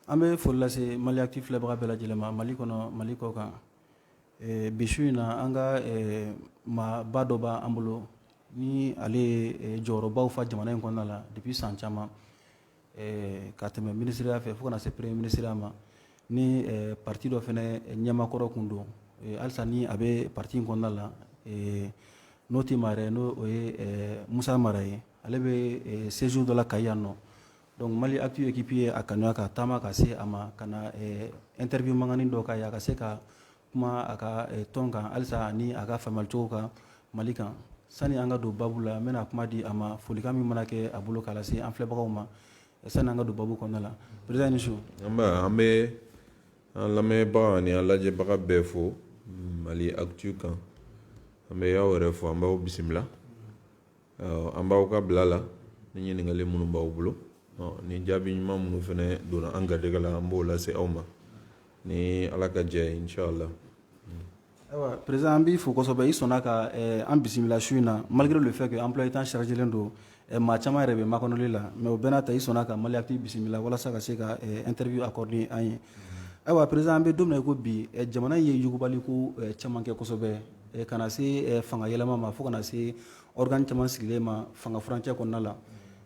An bɛ foli lase Mali Actu filɛbaga bɛɛ lajɛlen ma, Mali kɔnɔ, Mali kɔ kan. Bi su in na, an ka maaba dɔ b'an bolo ni ale ye jɔyɔrɔbaw fa jamana in kɔnɔna la depuis san caman, ka tɛmɛ minisiriya fɛ fo ka na se premier ministre ma, ni parti dɔ fana ɲɛmakɔrɔ kun don, halisa ni a bɛ parti in kɔnɔna la, n'o tɛ maa yɛrɛ, n'o ye Musa Mara ye. Ale bɛ séjour dɔ la Kayi yan nɔ. Donc Mali Actu équipe ye a kanuya ka taama ka se a ma, ka na interview mankanni dɔ k'a ye, a ka se ka kuma a ka tɔn kan halisa ani a ka faamuyali cogo kan Mali kan. Sani an ka don babu la, n bɛna kuma di a ma. Folikan min mana kɛ a bolo k'a lase an filɛbagaw ma sani an ka don babu kɔnɔna la. Président, ni su. An bɛ an lamɛnbaga ani an lajɛbaga bɛɛ fo Mali Actu kan. An bɛ aw yɛrɛ fo, an b'aw bisimila, an b'aw ka bila la ni ɲininkali minnu b'aw bolo, ni jaabi ɲuman minnu fana donna an garijɛgɛ la, an b'o lase aw ma ni Ala ka jɛ ye, inshallah. Ayiwa président, an b'i fo kosɛbɛ, i sɔnna ka an bisimila su in na, malgré le fait que emploi temps chargé don, maa caman yɛrɛ bɛ makɔnɔli la, mais o bɛɛ n'a ta, i sɔnna ka Mali Actu bisimila walasa ka se ka interview accorder an ye. Ayiwa président, an bɛ don min na i ko bi, jamana in ye yugubaliko caman kɛ kosɛbɛ, ka na se fanga yɛlɛma ma, fo ka na se organe caman sigilen ma fanga furancɛ kɔnɔna la.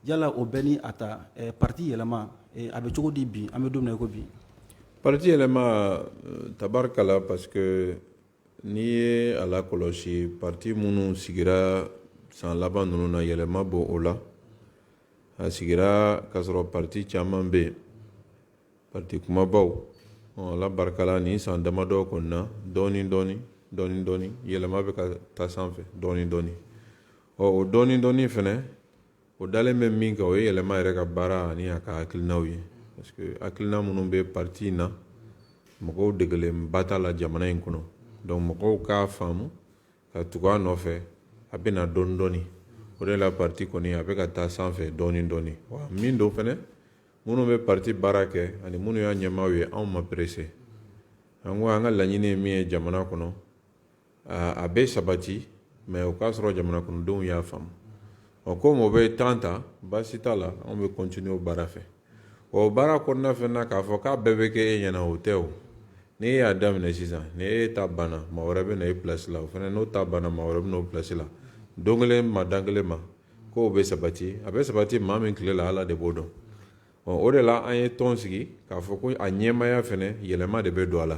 Yala o bɛɛ ni a ta, parti Yɛlɛma, a bɛ cogo di bi, an bɛ don min na i ko bi? Parti Yɛlɛma, tabarikala, parce que n'i ye a lakɔlɔsi, parti minnu sigira san laban ninnu na, yɛlɛma bɔ o la. A sigira k'a sɔrɔ parti caman bɛ yen, parti kumabaw. Ala barika la, nin san damadɔ kɔni na, dɔɔni dɔɔni dɔɔni dɔɔni, yɛlɛma bɛ ka taa sanfɛ dɔɔni dɔɔni. Ɔ, o dɔɔni dɔɔni fɛnɛ, o dalen bɛ min kan, o ye yɛlɛma yɛrɛ ka baara ani a ka hakilinaw ye, parce que hakilina minnu bɛ parti in na, mɔgɔw degelenba t'a la jamana in kɔnɔ. Donc mɔgɔw k'a faamu ka tugu a nɔfɛ, a bɛ na dɔɔni dɔɔni. O de la parti kɔni a bɛ ka taa sanfɛ dɔɔni dɔɔni. Wa min don fɛnɛ, minnu bɛ parti baara kɛ ani minnu y'a ɲɛmaaw ye, anw ma pressé. An ko an ka laɲini ye min ye jamana kɔnɔ, a bɛ sabati, mais o k'a sɔrɔ jamana kɔnɔdenw y'a faamu. Ɔ, komi o bɛ temps ta, baasi t'a la, anw bɛ continuer o baara fɛ. O baara kɔnɔna fɛnɛ na, k'a fɔ k'a bɛɛ bɛ kɛ e ɲɛna, o tɛ. O ni e y'a daminɛ sisan, ni e ta banna, maa wɛrɛ bɛ na e place la. O fɛnɛ, n'o ta banna, maa wɛrɛ bɛ na o place la. Don kelen ma, dan kelen ma, k'o bɛ sabati, a bɛ sabati maa min tile la, Ala de b'o dɔn. O de la an ye tɔn sigi k'a fɔ ko a ɲɛmaaya fɛnɛ, yɛlɛma de bɛ don a la.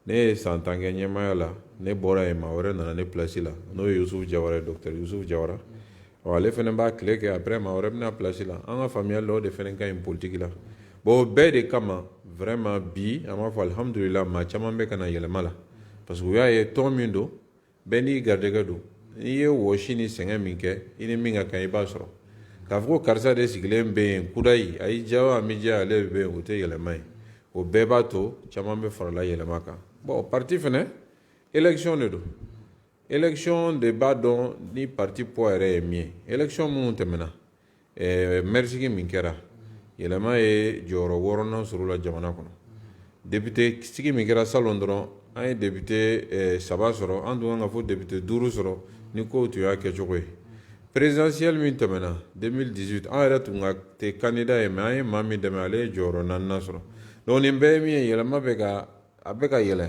Ne ye san 10 kɛ ɲɛmaaya la, ne bɔra yen, maa wɛrɛ nana ne place la, n'o ye Yusufu Jawara ye, docteur Yusufu Jawara. Ɔ, ale fɛnɛ b'a tile kɛ, après maa wɛrɛ bɛna place la. An ka faamuyali la, o de fɛnɛ ka ɲi politique la. Bon, o bɛɛ de kama, vraiment bi, an b'a fɔ alihamudulila, maa caman bɛ ka na yɛlɛma la, parce que u y'a ye tɔn min don, bɛɛ n'i garijɛgɛ don. N'i ye wɔsi ni sɛgɛn min kɛ, i ni min ka kan, i b'a sɔrɔ. K'a fɔ ko karisa de sigilen bɛ yen kudayi, a y'i diya o, a m'i diya, ale bɛ yen, o tɛ yɛlɛma ye. O bɛɛ b'a to caman bɛ farala yɛlɛma kan. Bon, parti fɛnɛ, élection de don. Élection de b'a dɔn ni parti poids yɛrɛ ye min ye. Élection minnu tɛmɛna, maire sigi min kɛra, Yɛlɛma ye jɔyɔrɔ wɔɔrɔnan sɔrɔ la jamana kɔnɔ. Député sigi min kɛra salon dɔrɔn, an ye député saba sɔrɔ. An tun kan ka fɔ député duuru sɔrɔ ni kow tun y'a kɛcogo ye. Présidentielle min tɛmɛna 2018, an yɛrɛ tun ka tɛ candidat ye, mais an ye maa min dɛmɛ, ale ye jɔyɔrɔ naaninan sɔrɔ. Donc nin bɛɛ ye min ye, yɛlɛma bɛ ka, a bɛ ka yɛlɛ.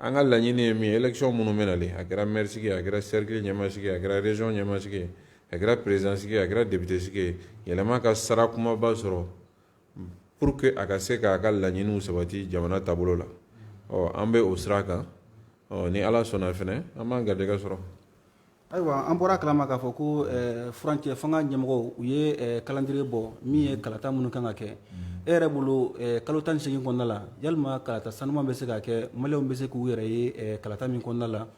An ka laɲini ye min ye, élection minnu bɛ nalen, a kɛra maire sigi ye, a kɛra cercle ɲɛmaa sigi ye, a kɛra région ɲɛmaa sigi ye, a kɛra président sigi ye, a kɛra député sigi ye, yɛlɛma ka sara kumaba sɔrɔ pour que a ka se k'a ka laɲiniw sabati jamana taabolo la. Ɔ, an bɛ o sira kan. Ɔ, ni Ala sɔnna fɛnɛ, an b'an garijɛgɛ sɔrɔ. Ayiwa, an bɔra kalama k'a fɔ ko furancɛ fanga ɲɛmɔgɔw, u ye calendrier bɔ min ye kalata minnu kan ka kɛ. E yɛrɛ bolo, kalo 18 kɔnɔna la, yalima kalata sanuman bɛ se ka kɛ, maliyɛnw bɛ se k'u yɛrɛ ye kalata min kɔnɔna la?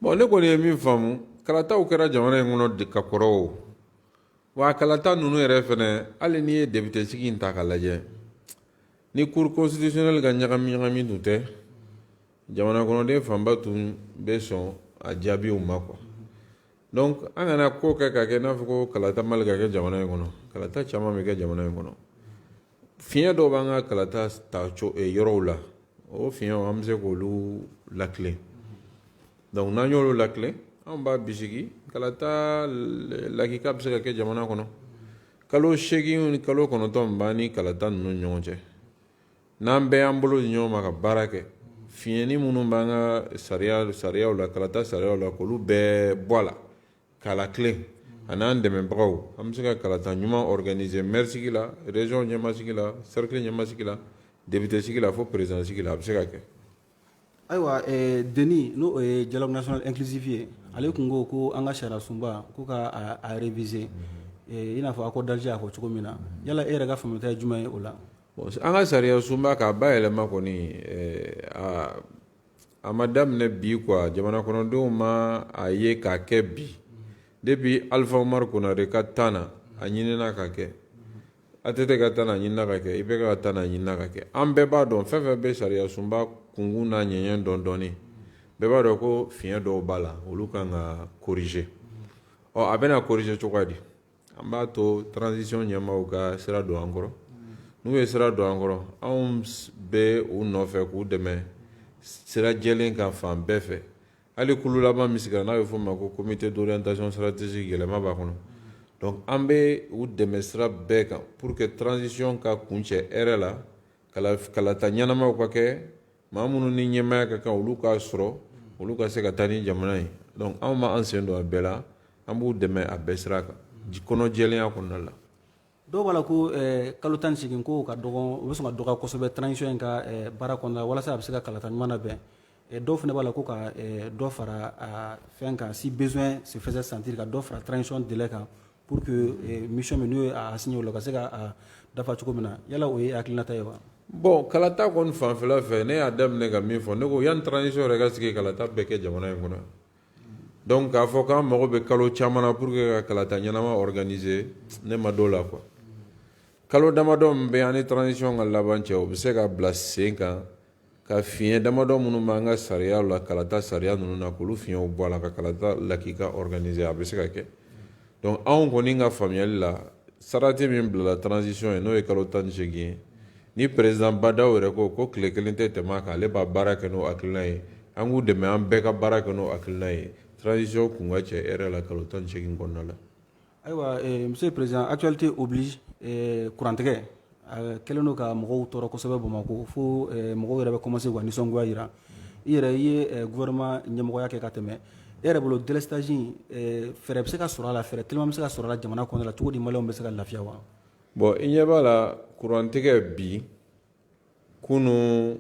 Bon, ne kɔni ye min faamu, kalataw kɛra jamana in kɔnɔ ka kɔrɔ o. Wa kalata ninnu yɛrɛ fɛnɛ, hali n'i ye député sigi in ta k'a lajɛ, ni cour constitutionnelle ka ɲagami ɲagami tun tɛ, jamana kɔnɔden fanba tun bɛ sɔn a jaabiw ma quoi. Donc an kana ko kɛ ka kɛ n'a fɔ ko kalata mali ka kɛ jamana in kɔnɔ. Kalata caman bɛ kɛ jamana in kɔnɔ. Fiɲɛ dɔw b'an ka kalata ta yɔrɔw la, o fiɲɛw, an bɛ se k'olu latilen. Donc n'an y'olu latilen, anw b'a bisigi, kalata lakika bɛ se ka kɛ jamana kɔnɔ. Kalo 8 ni kalo 9 b'an ni kalata ninnu ɲɔgɔn cɛ. N'an bɛɛ y'an bolo di ɲɔgɔn ma ka baara kɛ, fiɲɛni minnu b'an ka sariyaw la, kalata sariyaw la, k'olu bɛɛ bɔ a la k'a latilen, a n'an dɛmɛbagaw, an bɛ se ka kalata ɲuman organiser maire sigi la, région ɲɛmasigi la, cercle ɲɛmasigi la, député sigi la, fo président sigi la, a bɛ se ka kɛ. Ayiwa, DNI, n'o ye dialogue national inclusif ye, ale tun ko ko an ka sariya sunba ko ka a réviser, i n'a fɔ accord d'Alger y'a fɔ cogo min na. Yala e yɛrɛ ka faamuyata ye jumɛn ye o la? Bon, an ka sariya sunba k'a bayɛlɛma kɔni, a ma daminɛ bi quoi. Jamana kɔnɔdenw ma a ye k'a kɛ bi. Depuis Alpha Oumar Konaré ka temps na, a ɲinina ka kɛ. ATT ka temps na, a ɲinina ka kɛ. IBK ka temps na, a ɲinina ka kɛ. An bɛɛ b'a dɔn, fɛn fɛn bɛ sariya sunba kunkun n'a ɲɛɲɛ dɔn dɔɔni, bɛɛ b'a dɔn ko fiɲɛ dɔw b'a la, olu kan ka corriger. Ɔ, a bɛna corriger cogoya di? An b'a to transition ɲɛmaaw ka sira don an kɔrɔ. N'u ye sira don an kɔrɔ, anw bɛ u nɔfɛ k'u dɛmɛ sira jɛlen kan fan bɛɛ fɛ. Hali kulu laban min sigira, n'a bɛ fɔ o ma ko comité d'orientation stratégique, yɛlɛma b'a kɔnɔ. Donc an bɛ u dɛmɛ sira bɛɛ kan pour que transition ka kuncɛ hɛrɛ la, kalata ɲɛnamaw ka kɛ, maa minnu ni ɲɛmaaya ka kan, olu k'a sɔrɔ, olu ka se ka taa ni jamana ye. Donc anw ma an sen don a bɛɛ la, an b'u dɛmɛ a bɛɛ sira kan, kɔnɔ jɛlenya kɔnɔna la. Dɔw b'a la ko kalo 18 ko ka dɔgɔn, o bɛ sɔn ka dɔgɔya kosɛbɛ transition in ka baara kɔnɔna la, walasa a bɛ se ka kalata ɲuman labɛn. Dɔw fana b'a la ko ka dɔ fara a fɛn kan, si besoin se faisait sentir, ka dɔ fara transition délai kan pour que mission min n'o ye a signé o la, ka se ka a dafa cogo min na. Yala o ye hakilinata ye wa? Bon, kalata kɔni fanfɛla fɛ, ne y'a daminɛ ka min fɔ, ne ko yanni transition yɛrɛ ka sigi, kalata bɛɛ kɛ jamana in kɔnɔ. Donc k'a fɔ k'an mago bɛ kalo caman na pour que ka kalata ɲɛnama organiser, ne ma d'o la quoi. Kalo damadɔ min bɛ an ni transition ka laban cɛ, o bɛ se ka bila sen kan ka fiɲɛ damadɔ minnu b'an ka sariya la, kalata sariya ninnu na, k'olu fiɲɛw bɔ a la, ka kalata lakika organiser, a bɛ se ka kɛ. Donc anw kɔni ka faamuyali la, sarati min bilala transition ye, n'o ye kalo 18 ye, ni président Badaw yɛrɛ ko ko tile kelen tɛ tɛmɛ a kan, ale b'a baara kɛ n'o hakilina ye, an k'u dɛmɛ, an bɛɛ ka baara kɛ n'o hakilina ye, transition kun ka cɛ hɛrɛ la kalo 18 kɔnɔna la. Ayiwa, monsieur le président, actualité oblige, kurantigɛ a kɛlen don ka mɔgɔw tɔɔrɔ kosɛbɛ Bamakɔ, fo mɔgɔw yɛrɛ bɛ commencer k'u ka nisɔngoya jira. I yɛrɛ, i ye gouvernement ɲɛmɔgɔya kɛ ka tɛmɛ, e yɛrɛ bolo, délestage in, fɛɛrɛ bɛ se ka sɔrɔ a la, fɛɛrɛ teliman bɛ se ka sɔrɔ a la jamana kɔnɔna la cogo di, maliyɛnw bɛ se ka lafiya wa? Bon, i ɲɛ b'a la, kurantigɛ bi, kunu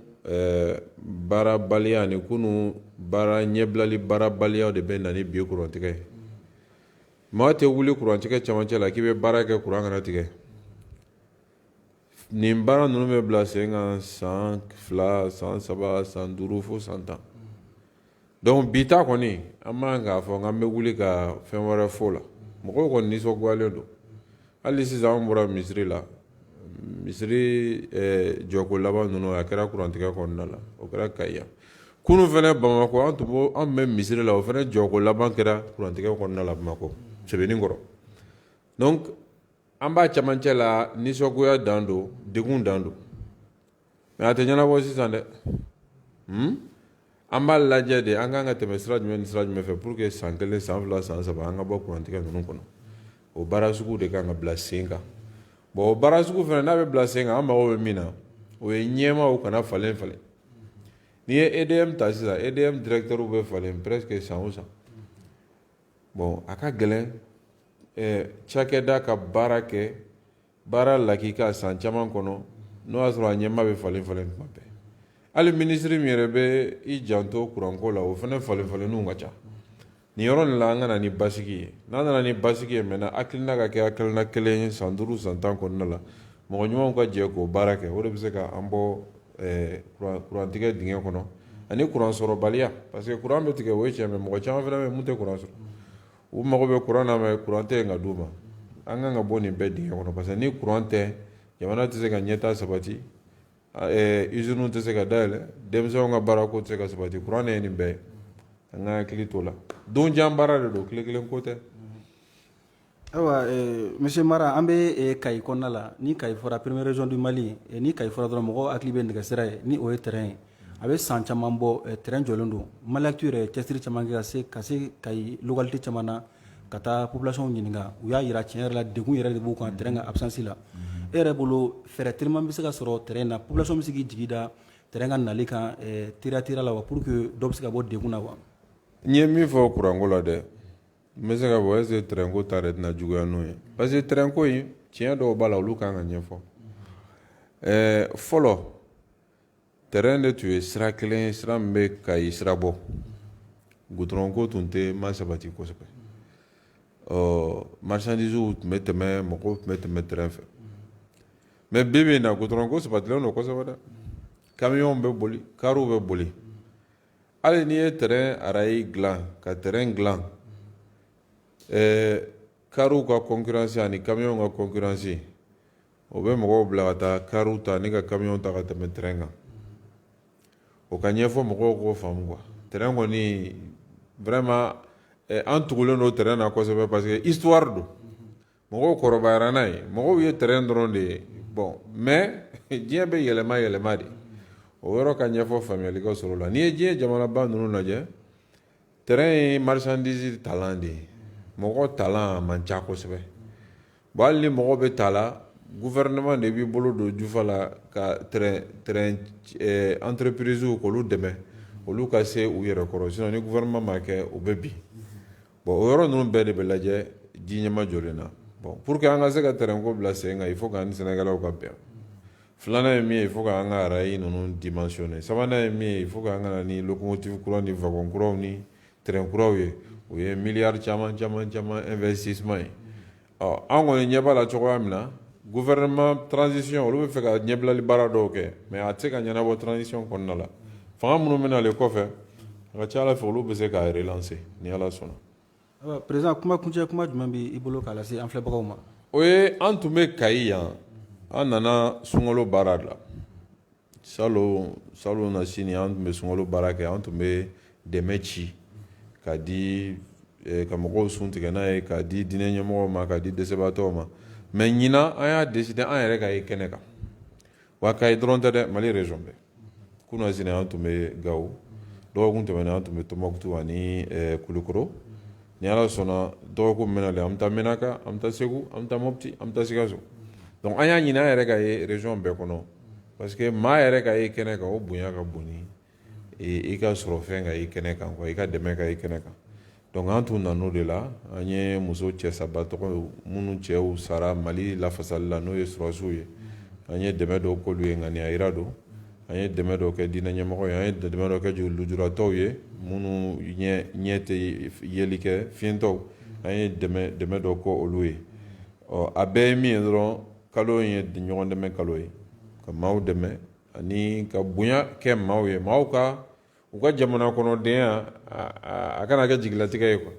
baarabaliya ni kunu baara ɲɛbilali baarabaliya de bɛ na ni bi kurantigɛ ye. Maa tɛ wuli kurantigɛ camancɛ la k'i bɛ baara kɛ, kuran kana tigɛ. Nin baara ninnu bɛ bila sen kan san 2, san 3, san 5, fo san 10. Donc bi ta kɔni, an man k'a fɔ k'an bɛ wuli ka fɛn wɛrɛ fɔ o la. Mɔgɔw kɔni nisɔngoyalen don. Hali sisan, an bɔra misiri la, misiri jɔko laban ninnu, a kɛra kurantigɛ kɔnɔna la, o kɛra Kayi yan. Kunun fɛnɛ Bamakɔ, an tun b'o, an bɛ misiri la, o fɛnɛ jɔko laban kɛra kurantigɛ kɔnɔna la Bamakɔ Sebenikɔrɔ. Donc an b'a camancɛ la, nisɔngoya dan don, degun dan don, mais a tɛ ɲɛnabɔ sisan dɛ. An b'a lajɛ de, an kan ka tɛmɛ sira jumɛn ni sira jumɛn fɛ pour que san 1, san 2, san 3, an ka bɔ kurantigɛ ninnu kɔnɔ. O baara sugu de kan ka bila sen kan. Bon, o baara sugu fana, n'a bɛ bila sen kan, an mago bɛ min na, o ye ɲɛmaaw kana falen falen. N'i ye EDM ta sisan, EDM directeur bɛ falen presque san o san. Bon, a ka gɛlɛn cakɛda ka baara kɛ baara lakika san caman kɔnɔ, n'o y'a sɔrɔ a ɲɛmaa bɛ falen falen tuma bɛɛ. Hali minisiri min yɛrɛ bɛ i janto kuranko la, o fana falen falenninw ka ca. Nin yɔrɔ nin la, an ka na ni basigi ye. N'an nana ni basigi ye maintenant, hakilina ka kɛ hakilina kelen ye, san 5, san 10 kɔnɔna la, mɔgɔ ɲumanw ka jɛ k'o baara kɛ, o de bɛ se ka an bɔ kurantigɛ dingɛ kɔnɔ ani kuran sɔrɔbaliya. Parce que kuran bɛ tigɛ, o ye tiɲɛ, mais mɔgɔ caman fana bɛ mun tɛ kuran sɔrɔ, u mago bɛ kuran na, mais kuran tɛ yen ka d'u ma. An kan ka bɔ nin bɛɛ dingɛ kɔnɔ, parce que ni kuran tɛ, jamana tɛ se ka ɲɛtaa sabati, usines tɛ se ka dayɛlɛ, denmisɛnw ka baarako tɛ se ka sabati. Kuran de ye nin bɛɛ ye. An ka hakili t'o la. Don jan baara de don, tile kelen ko tɛ. Ayiwa, monsieur Mara, an bɛ Kayi kɔnɔna la. Ni Kayi fɔra, première région du Mali, ni Kayi fɔra dɔrɔn, mɔgɔw hakili bɛ nɛgɛsira ye, ni o ye train ye. A bɛ san caman bɔ, train jɔlen don. Maliactu yɛrɛ cɛsiri caman kɛ ka se Kayi localité caman na. Ka taa population ɲininka, u y'a jira tiɲɛ yɛrɛ la, degun yɛrɛ de b'u kan train ka absence la. E yɛrɛ bolo, fɛɛrɛ teliman bɛ se ka sɔrɔ train na, population bɛ se k'i jigi da train ka nali kan teliya teliya la wa, pour que dɔ bɛ se ka bɔ degun na wa? N ye min fɔ kuranko la dɛ, n bɛ se ka fɔ, est ce que train ko ta yɛrɛ tɛna juguya n'o ye? Parce que train ko in, tiɲɛ dɔw b'a la, olu kan ka ɲɛfɔ. Fɔlɔ, train de tun ye sira kelen ye, sira min bɛ Kayi sira bɔ. Goudron ko tun tɛ ma sabati kosɛbɛ. Ɔ marchandises tun bɛ tɛmɛ, mɔgɔw tun bɛ tɛmɛ train fɛ. Mais bi bi in na, goudron ko sabatilen don kosɛbɛ dɛ. Camion bɛ boli, cars bɛ boli. Hali n'i ye train rail dilan, ka train dilan, cars ka concurrence ani camion ka concurrence, o bɛ mɔgɔw bila ka taa cars ta ni ka camion ta ka tɛmɛ train kan. O ka ɲɛfɔ mɔgɔw k'o faamu quoi. Train kɔni, vraiment, an tugulen don train na kosɛbɛ, parce que histoire don, mɔgɔw kɔrɔbayara n'a ye, mɔgɔw ye train dɔrɔn de ye. Bon, mais diɲɛ bɛ yɛlɛma yɛlɛma de, o yɔrɔ ka ɲɛfɔ, faamuyali ka sɔrɔ o la. N'i ye diɲɛ jamanaba ninnu lajɛ, train ye marchandise talan de ye, mɔgɔ talan a man ca kosɛbɛ. Bon, hali ni mɔgɔ bɛ ta la, gouvernement de b'i bolo don jufa la ka train entreprise k'olu dɛmɛ, olu ka se u yɛrɛ kɔrɔ. Sinon ni gouvernement m'a kɛ, u bɛ bin. Bon, o yɔrɔ ninnu bɛɛ de bɛ lajɛ ji ɲɛma jɔlen na. Bon, pour que an ka se ka train ko bila sen kan, il faut k'an ni sɛnɛkɛlaw ka bɛn. Filanan ye min ye, il faut k'an ka rail ninnu dimensionner. Sabanan ye min ye, il faut k'an ka na ni locomotive kura ni wagon kuraw ni train kuraw ye. O ye miliyari caman caman caman investissement ye. Ɔ an kɔni ɲɛ b'a la cogoya min na, gouvernement transition, olu bɛ fɛ ka ɲɛbilali baara dɔw kɛ, mais a tɛ se ka ɲɛnabɔ transition kɔnɔna la. Fanga minnu bɛ nalen kɔfɛ, a ka ca Ala fɛ, olu bɛ se k'a relancer ni Ala sɔnna. Président, kuma kuncɛ kuma jumɛn bɛ i bolo k'a lase an filɛbagaw ma? O ye, an tun bɛ Kayi yan, an nana sunkalo baara la. Salon salon na sini, an tun bɛ sunkalo baara kɛ, an tun bɛ dɛmɛ ci ka di, ka mɔgɔw sun tigɛ n'a ye, k'a di diinɛ ɲɛmɔgɔw ma, k'a di dɛsɛbaatɔw ma. Mais ɲinan, an y'a décider an yɛrɛ ka ye kɛnɛ kan wa. Kayi dɔrɔn tɛ dɛ, Mali région bɛɛ. Kunun sini, an tun bɛ Gawo, dɔgɔkun tɛmɛnen, an tun bɛ Tɔnbukutu ani Kulukoro. Ni Ala sɔnna, dɔgɔkun min bɛna, an bɛ taa Menaka, an bɛ taa Segu, an bɛ taa Mopti, an bɛ taa Sikaso. Donc an y'a ɲini an yɛrɛ ka ye région bɛɛ kɔnɔ, parce que maa yɛrɛ ka ye kɛnɛ kan, o bonya ka bon ni i ka sɔrɔ fɛn ka ye kɛnɛ kan quoi, i ka dɛmɛ ka ye kɛnɛ kan. Donc an tun nan'o de la. An ye muso cɛ saba tɔgɔ minnu cɛw sara Mali lafasali la, n'o ye sɔrɔdasiw ye, an ye dɛmɛ dɔw k'olu ye, ŋaniya yira don. An ye dɛmɛ dɔw kɛ diinɛ ɲɛmɔgɔ ye, an ye dɛmɛ dɔw kɛ lujuratɔw ye, minnu ɲɛ tɛ yeli kɛ, fiyentɔw, an ye dɛmɛ dɔw kɛ olu ye. Ɔ a bɛɛ ye min ye dɔrɔn, kalo in ye ɲɔgɔn dɛmɛ kalo ye, ka maaw dɛmɛ ani ka bonya kɛ maaw ye, maaw ka u ka jamana kɔnɔdenya a kana kɛ jigilatigɛ ye quoi.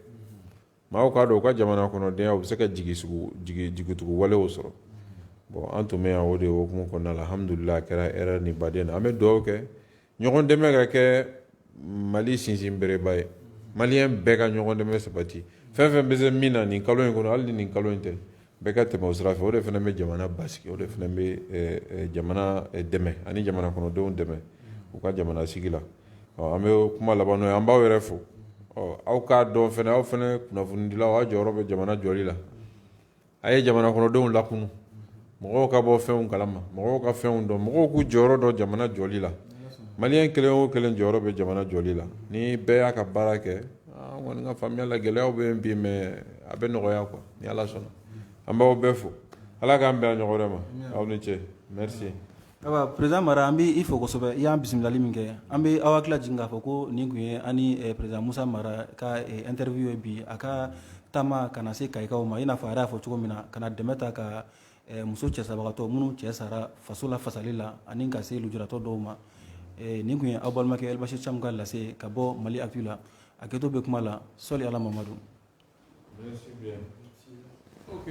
Maaw k'a dɔn u ka jamana kɔnɔdenya, u bɛ se ka jigi sugu jigi jigitugu walew sɔrɔ. Bon, an tun bɛ yan o de hukumu kɔnɔna la. Alhamdulillah, a kɛra hɛrɛ ni baden na. An bɛ dugawu kɛ, ɲɔgɔn dɛmɛ ka kɛ Mali sinsin bereba ye, maliyɛn bɛɛ ka ɲɔgɔn dɛmɛ sabati. Fɛn fɛn bɛ se min na nin kalo in kɔnɔ, hali ni nin kalo in tɛ, bɛɛ ka tɛmɛ o sira fɛ. O de fana bɛ jamana basigi, o de fana bɛ jamana dɛmɛ ani jamana kɔnɔdenw dɛmɛ u ka jamana sigi la. An bɛ kuma laban n'o ye. An b'aw yɛrɛ fo. Ɔ aw k'a dɔn fana, aw fana kunnafonidilaw, aw jɔyɔrɔ bɛ jamana jɔli la. A ye jamana kɔnɔdenw lakunu, mɔgɔw ka bɔ fɛnw kalama, mɔgɔw ka fɛnw dɔn, mɔgɔw k'u jɔyɔrɔ dɔn jamana jɔli la. Maliyɛn kelen o kelen jɔyɔrɔ bɛ jamana jɔli la. Ni bɛɛ y'a ka baara kɛ, an kɔni ka faamuya la, gɛlɛyaw bɛ yen bi, mais a bɛ nɔgɔya quoi, ni Ala sɔnna. An b'aw bɛɛ fo. Ala k'an bɛn a ɲɔgɔn wɛrɛ ma. Aw ni ce, merci. Ayiwa, président Mara, an bɛ i fo kosɛbɛ, i y'an bisimilali min kɛ. An bɛ aw hakili lajigin k'a fɔ ko nin tun ye an ni président Musa Mara ka interview ye bi, a ka taama ka na se Kayikaw ma, i n'a fɔ a yɛrɛ y'a fɔ cogo min na, ka na dɛmɛ ta ka muso cɛsabagatɔ minnu cɛ sara faso la fasali la, ani ka se lujuratɔ dɔw ma. Nin tun ye aw balimakɛ Elbachir Camu ka lase ka bɔ Mali Actu la. A kɛtɔ bɛ kuma la, sɔli Ala Mamadu. Merci bien. Ok.